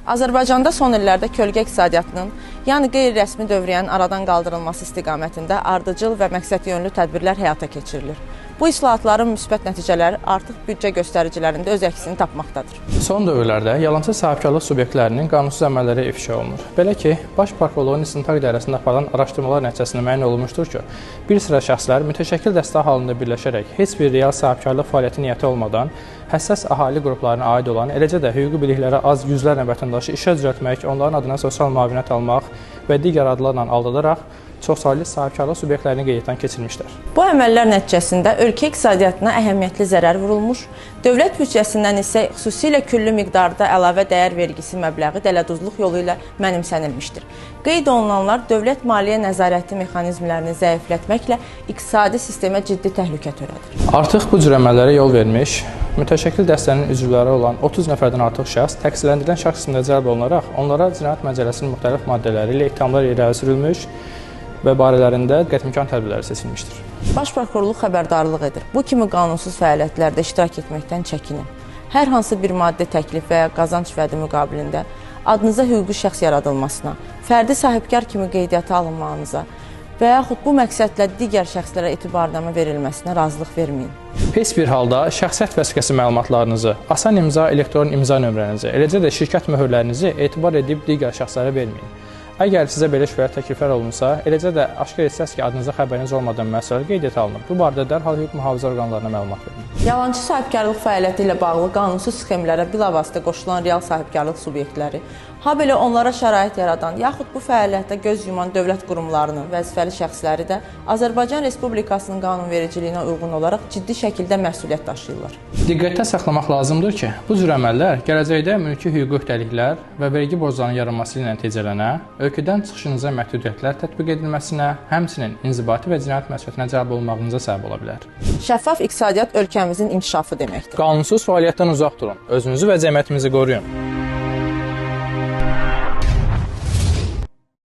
Azərbaycanda son illərdə kölgə iqtisadiyyatının, yəni qeyri-rəsmi dövriyyənin aradan qaldırılması istiqamətində ardıcıl və məqsədyönlü tədbirlər həyata keçirilir. Bu islahatların müsbət nəticələri artıq büdcə göstəricilərində öz əksini tapmaqdadır. Son dövrlərdə yalançı sahibkarlıq subyektlərinin qanunsuz əməlləri ifşa olunur. Belə ki, Baş Prokurorluğun İstintaq İdarəsində aparılan araşdırmalar nəticəsində müəyyən olunmuşdur ki, bir sıra şəxslər mütəşəkkil dəstə halında birləşərək heç bir real sahibkarlıq fəaliyyəti niyyəti olmadan həssas əhali qruplarına aid olan, eləcə də hüquqi bilikləri az yüzlərlə vətəndaşı işə düzəltmək, onların adına sosial müavinət almaq və digər adlarla aldadaraq çoxsaylı sahibkarlıq subyektlərini qeydiyyatdan keçirmişlər. Bu əməllər nəticəsində ölkə iqtisadiyyatına əhəmiyyətli zərər vurulmuş, dövlət büdcəsindən isə xüsusilə küllü miqdarda əlavə dəyər vergisi məbləği dələduzluq yolu ilə mənimsənilmişdir. Qeyd olunanlar dövlət maliyyə nəzarəti mexanizmlərini zəiflətməklə iqtisadi sistemə ciddi təhlükə törədir. Artıq bu cür əməllərə yol vermiş, mütəşəkkil dəstənin üzvləri olan 30 nəfərdən artıq şəxs təqsirləndirilən şəxs qismində cəlb olunaraq onlara Cinayət Məcəlləsinin müxtəlif maddələri ilə ittihamlar irəli sürülmüş və barələrində qətimkan tədbirləri seçilmişdir. Baş Prokurorluq xəbərdarlıq edir. Bu kimi qanunsuz fəaliyyətlərdə iştirak etməkdən çəkinin. Hər hansı bir maddi təklif və ya qazanc vədi müqabilində adınıza hüquqi şəxs yaradılmasına, fərdi sahibkar kimi qeydiyyata alınmağınıza və yaxud bu məqsədlə digər şəxslərə etibarnamə verilməsinə razılıq verməyin. Heç bir halda şəxsiyyət vəsiqəsi məlumatlarınızı, asan imza elektron imza nömrənizi, eləcə də şirkət möhürlərinizi etibar edib digər şəxslərə verməyin. Əgər sizə belə şübhəli təkliflər olunsa, eləcə də aşkar etsəz ki, adınıza xəbəriniz olmadan müəssisələr qeydiyyata alınıb, bu barədə dərhal hüquq mühafizə orqanlarına məlumat verin. Yalançı sahibkarlıq fəaliyyəti ilə bağlı qanunsuz sxemlərə bilavasitə qoşulan real sahibkarlıq subyektləri, habelə onlara şərait yaradan yaxud bu fəaliyyətdə göz yuman dövlət qurumlarının vəzifəli şəxsləri də Azərbaycan Respublikasının qanunvericiliyinə uyğun olaraq ciddi şəkildə məsuliyyət daşıyırlar. Diqqətdə saxlamaq lazımdır ki, bu cür əməllər gələcəkdə mülki hüquqi öhdəliklər və vergi borclarının yaranması ilə nəticələnə, ölkədən çıxışınıza məhdudiyyətlər tətbiq edilməsinə, həmçinin inzibati və cinayət məsuliyyətinə cəlb olunmağınıza səbəb ola bilər. Şəffaf iqtisadiyyat ölkəmizin inkişafı deməkdir. Qanunsuz fəaliyyətdən uzaq durun, özünüzü və cəmiyyətimizi qoruyun.